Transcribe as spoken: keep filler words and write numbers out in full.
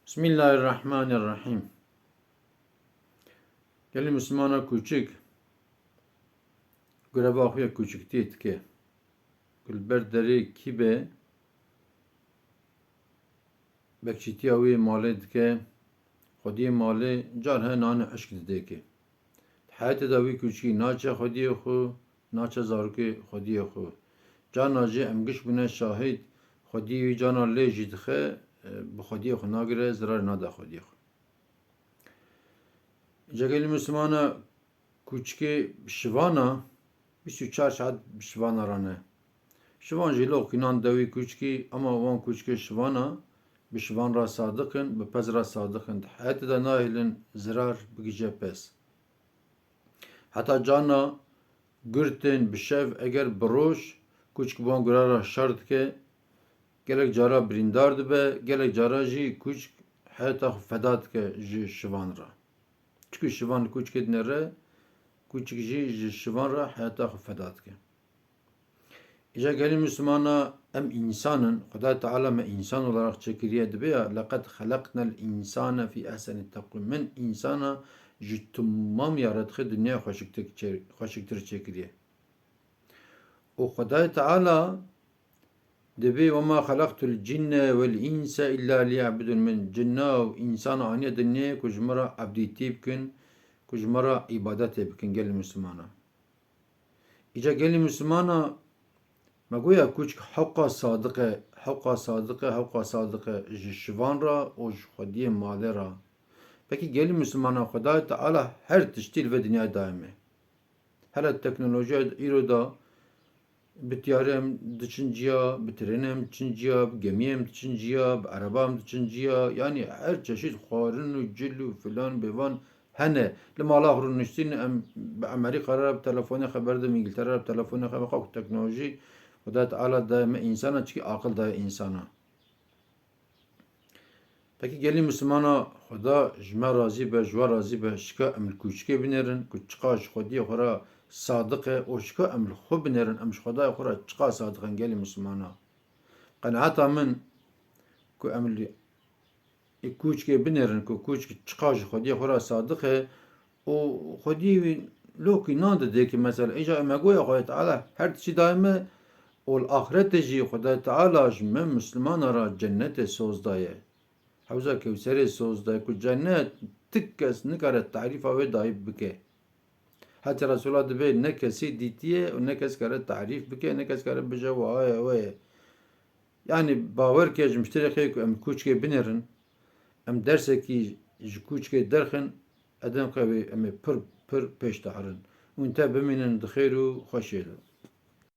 Bismillahirrahmanirrahîm. Gelî Mislimana kûçik, gureva xwe ya kûçiktiyê dike. Ku li ber derê kî be, bekçîtiya wê malê dike, xwediyê malê car he nanê hişk didê kê. Di heyetê de wî kûçikî naçe xwediyê xwe, naçe zarokê xwediyê xwe. Carna jî em giş bûne şahid, xwediyê wî carna lê jî dixe, e, bi xwediyê xwe nagire, zirarê nade xwediyê xwe. Îca gelî Mislimana kûçikê şivana, bîst û çar saet bi şivana re ne. Şivan jî loqînan de wî kûçikî, ama wan kûçikê şivana, bi şivan re sadiq in, bi pez re sadiq in. Di heyetê de nahêlin zirar bigije pez. Heta carna gurtên bi şev eger bi roj kûçik bi wan gura re şer dike, gelek cara birîndar dibe, gelek cara jî kûçik heyeta xwe feda dike ji şivan re. Çikû şivan li kûçikê dinêre, kûçik jî ji şivan re heyeta xwe feda dike. Îca gelî Mislimana em însan in, Xwedayê Teala me însan olarak çêkiriye, dibe ya, "Leqed xeleqnel însane fî ehsenî teqwîm." Min însana ji timam yaratixê dinyayê xweşiktir çê-, xweşiktir çêkiriye. Û Xwedayê Teala dibê, "Wema xelaqtul cinne vel înse illa liyabudun." Min cinna û însana aniye dinyayê ku ji min re ebdîtî bikin, ku ji min re îbadetê bikin, gelî Mislimana. Îca gelî Mislimana me goya kûçik hewqa sadiq e, hewqa sadiq e, hewqa sadiq e ji şivan re û ji xwediyê malê re. Pekî gelî Mislimana Xwedayê Teala her tiştî li vê dinyayê daye me. Hele teknolojiya îro de bi tiyarê em diçin ciya, bi trênê em diçin ciya, bi gemiyê em diçin ciya, bi ereba em diçin ciya, yanî her çeşît xwarin û cil û filan bêvan hene. Li mala xwe rûniştîn em bi Amerîka re bi telefonê xeber didin, bi Îngiltere re bi telefonê xeber, xwe ku teknolojî Xwedayê Teala daye me însana, çikî aqil daye însana. Pekî gelî Mislimana Xweda ji me razî be, ji we razî be, şika em li kûçikê binêrin, ku çiqa ji xwediyê xwe re sadiq e û şika em li xwe binêrin, em ji Xwedayê xwe re çiqa sadiq in gelî Mislimana. Qenaeta min ku em li kûçikê binêrin, ku kûçik çiqa ji xwediyê xwe re sadiq e, û xwediyê wî lokî nan didê ki mesela, îca me goya Xwedê Teala her tiştî daye me û li axretê jî Xwedê Teala ji me Mislimana re cennetê soz daye. Hewza Kewserê soz daye ku cennet ti kes nikare tarîfa wê dayî bike. Heta Resûla dibê ne kesî dîtiye û ne kes kare tarîf bike, ne kes kare bije wiha ye, we ye. Yanî bawer ke ji mişterê xê ku em kûçkê binêrin, em dersekî ji kûçkê derxin, edin qewê em ê pir pir pêş de herin. Hûn te bimînin di xêr û xweşiyê de.